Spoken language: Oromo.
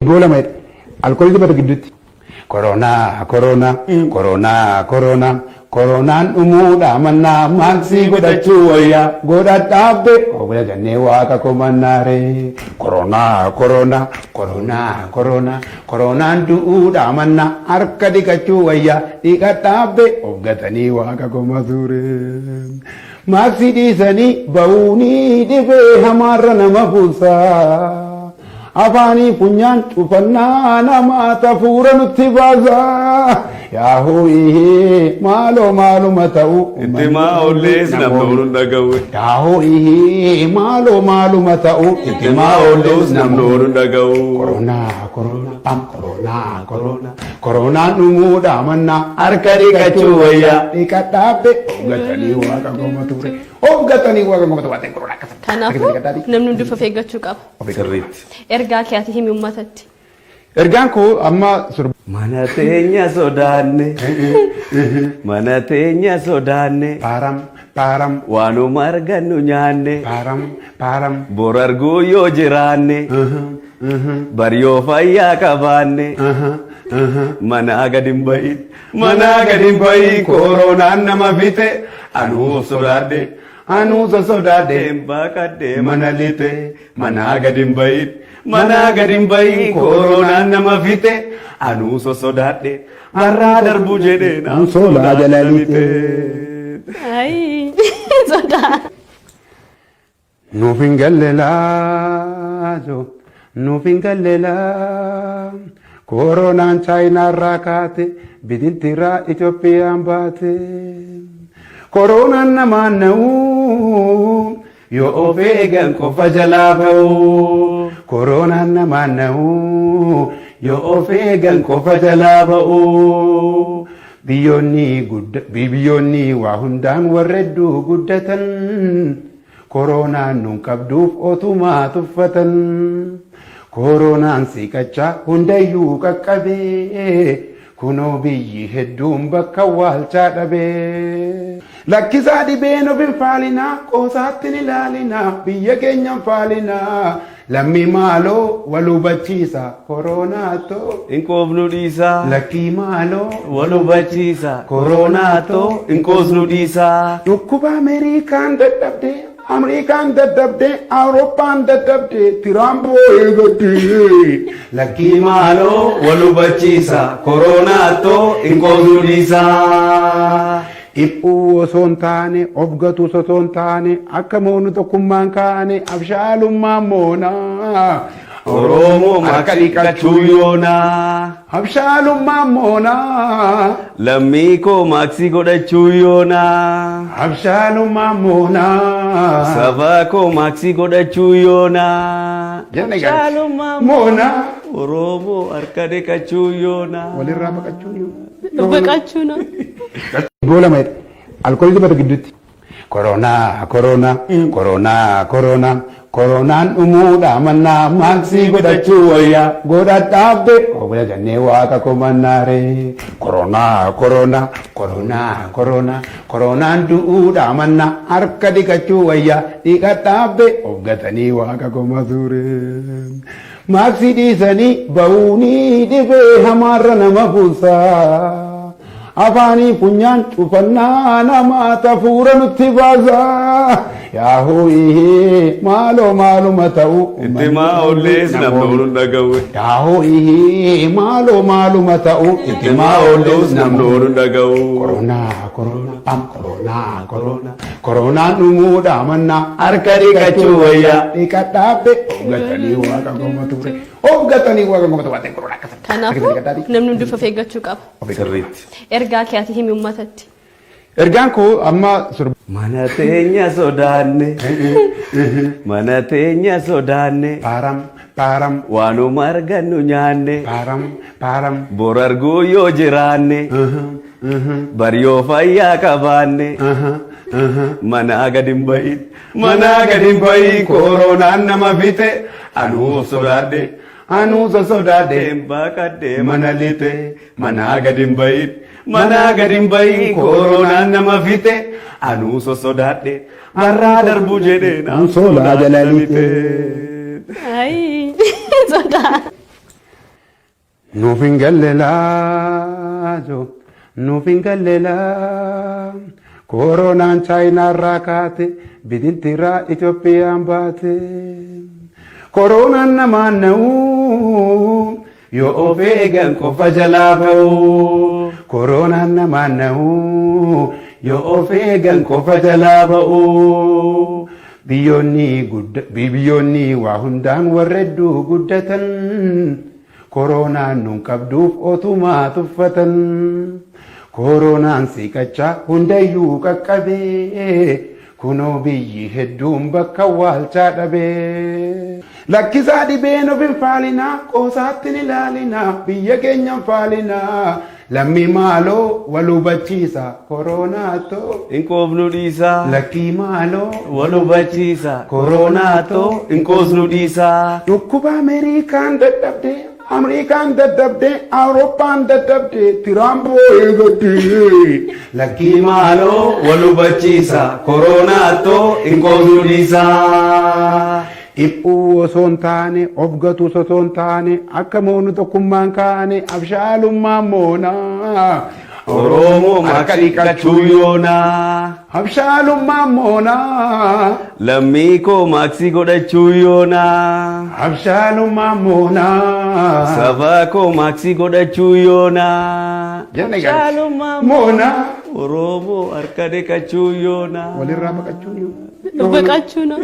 Iddoo lama jedha. Alkoolii dibata gidduutti. Koronaa, koronaa, koronaa, koronaa, koronaan dhumuudha mannaa maaksii godhachuu wayyaa godhadhaabbe obla jennee waaqa komannaaree. Koronaa, koronaa, koronaa, koronaa, koronaan du'uudha mannaa harka dhiqachuu wayyaa dhiqadhaabbe of gatanii waaqa komatuuree. Maaksii dhiisanii ba'uunii dhibee hamaarra nama buusaa. Afaanii funyaan cufannaa namaa tafuura nutti baasaa. Yaahuu ihee maaloo maaluma ta'u. Itti maa ollees namni ooluun dhaga'u. Yaahuu ihee maaloo maaluma ta'u. Itti maa ollees namni ooluun dhaga'u. Koronaa koronaa pam koronaa koronaa koronaan dhumuudha mannaa harka dhiqachuu wayyaa. Dhiqadhaabbe of gatanii waaqa goma ture. Of gatanii waaqa goma ture. Koronaa akkasuma. Kanaafuu namni hundi of eeggachuu qaba. Sirriitti. Ergaa kee ati himi uummatatti. Ergaan koo amma sirba. Mana teenya sodaanne. Mana teenya sodaanne. Paaram paaram Waanuma argannu nyaanne. paaram paaram. Bor arguu yoo jiraanne. Bar yoo fayyaa qabaanne. Manaa gad hin bahin. Manaa gad hin bahin. Koronaan nama fixe anuu sodaadhe anuu sosodaadhe Baqadhee mana lixe manaa gad hin bahin Manaa gad hin bahin. Koronaan nama fixe anuu sosodaadhe. Barraa darbu jedhee An soolaa jala lixe. Ayi sodaa. Nuuf hin galle laajo nuuf hin galle laa koronaan chaayinaarraa kaate bidintiirraa Itoophiyaan baate koronaan namaan na'u yoo of eegan qofa jalaa ba'u koronaan namaan na'u yoo of eegan qofa jalaa ba'u. Biyyoonni gudda biyyoonni waa hundaan warra hedduu guddatan koronaan nun qabduuf otumaa tuffatan koronaan siqachaa hundayyuu qaqqabee kunoo biyyi hedduun bakka waalchaa dhabee. Lakkisaa dhibeen of hin faalinaa qoosaatti hin ilaalinaa biyya keenya hin faalinaa lammii maaloo wal hubachiisa koronaatoo Hin qoofnu dhiisaa. lakkii maaloo Wal hubachiisa. Koronaatoo hin qoosnu dhiisaa. Dhukkuba Ameerikaan dadhabde, Ameerikaan dadhabde, Awurooppaan dadhabde, Tiraamp eegadde. Lakkii Maaloo wal hubachiisa. Koronaatoo hin qoosnu dhiisaa. Dhiphuu osoo hin taane, of gatus osoo hin taane, akka moonu tokkummaan kaane, abshaalummaan moonaa. Oromoo harka maaksii dhiqachuu dhiqachuu yoonaa. Abshaalummaan moonaa. Lammii koo maaksii godhachuu yoonaa. Abshaalummaan moonaa. Saba koo maaksii godhachuu yoonaa. Jenne gaariidha. Abshaalummaa Moonaa. Oromoo harka dhiqachuu yoonaa. Walirraa baqachuu yoonaa. Baqachuu noo. Iddoo lama jedha. Alkoolii dibata gidduutti. Koronaa, koronaa, koronaa, koronaa, koronaan dhumuudha mannaa maaksii godhachuu wayyaa godhadhaabbe obla jennee waaqa komannaaree. Koronaa, koronaa, koronaa, koronaa, koronaan du'uudha mannaa harka dhiqachuu wayyaa dhiqadhaabbe of gatanii waaqa komatuuree. Maaksii dhiisanii ba'uunii dhibee hamaarra nama buusaa. Afaanii funyaan cufannaa namaa tafuura nutti baasaa. Yaahuu ihee maaloo maaluma ta'u. Itti maa ollees namni ooluun dhaga'u. Yaahuu ihee maaloo maaluma ta'u. Itti maa ollees namni ooluun dhaga'u. Koronaa koronaa pam koronaa koronaa koronaan dhumuudha mannaa Harka dhiqachuu wayyaa. Dhiqadhaabbe of gatanii waaqa goma ture. Of gatanii waaqa goma ture. Koronaa akkasuma. Kanaafuu namni hundi of eeggachuu qaba. Sirriitti. Ergaa kee ati himi uummatatti. Ergaan koo amma sirba. Mana teenya sodaanne. Mana teenya sodaanne. Paaram paaram Waanuma argannu nyaanne. paaram paaram. Bor arguu yoo jiraanne. Bar yoo fayyaa qabaanne. Manaa gad hin bahin. Manaa gad hin bahin. Koronaan nama fixe anuu sodaadhe anuu sosodaadhe Baqadhee mana lixe manaa gad hin bahin Manaa gad hin bahin. Koronaan nama fixe anuu sosodaadhe. Barraa darbu jedhee An soolaa jala lixe. Ayi sodaa. Nuuf hin galle laajo, nuuf hin galle laa. Koronaan Chaayinaarraa kaate, bidintiirraa Itoophiyaan baate. Koronaan namaan na'uu, yoo of eegan qofa jalaa ba'u. Koronaan namaan na'uu, yoo of eegan qofa jalaa ba'u. Biyyoonni waa hundaan warra hedduu guddatan. Koronaan nun qabduuf otumaa tuffatan. Koronaan siqachaa hundayyuu qaqqabee. Kunoo biyyi hedduun bakka waalchaa dhabee. Lakkisaa dhibeen of hin faalinaa, qoosaatti hin ilaalinaa, biyya keenya hin faalinaa. Lammii maaloo wal hubachiisa, koronaatoo. Hin qoofnu dhiisaa. Lakkii maaloo wal hubachiisa. Koronaatoo hin qoosnu dhiisaa. Dhukkuba Ameerikaan dadhabde, Ameerikaan dadhabde, Awurooppaan dadhabde, Tiraamp eegatte. Lakkii maaloo wal hubachiisa. Koronaatoo hin qoosnu dhiisaa. Dhiphuu osoo hin taane, of gatus osoo hin taane, akka moonu tokkummaan kaane, abshaalummaan moonaa. Oromoo harka dhiqachuu yoonaa. Abshaalummaan moonaa. Lammii koo maaksii godhachuu yoonaa. Abshaalummaan moonaa. Saba koo maaksii godhachuu yoonaa. Jenne gaarichi. Abshaalummaan Moonaa. Oromoo harka dhiqachuu yoonaa. Walirraa baqachuun yoo. Baqachuu no.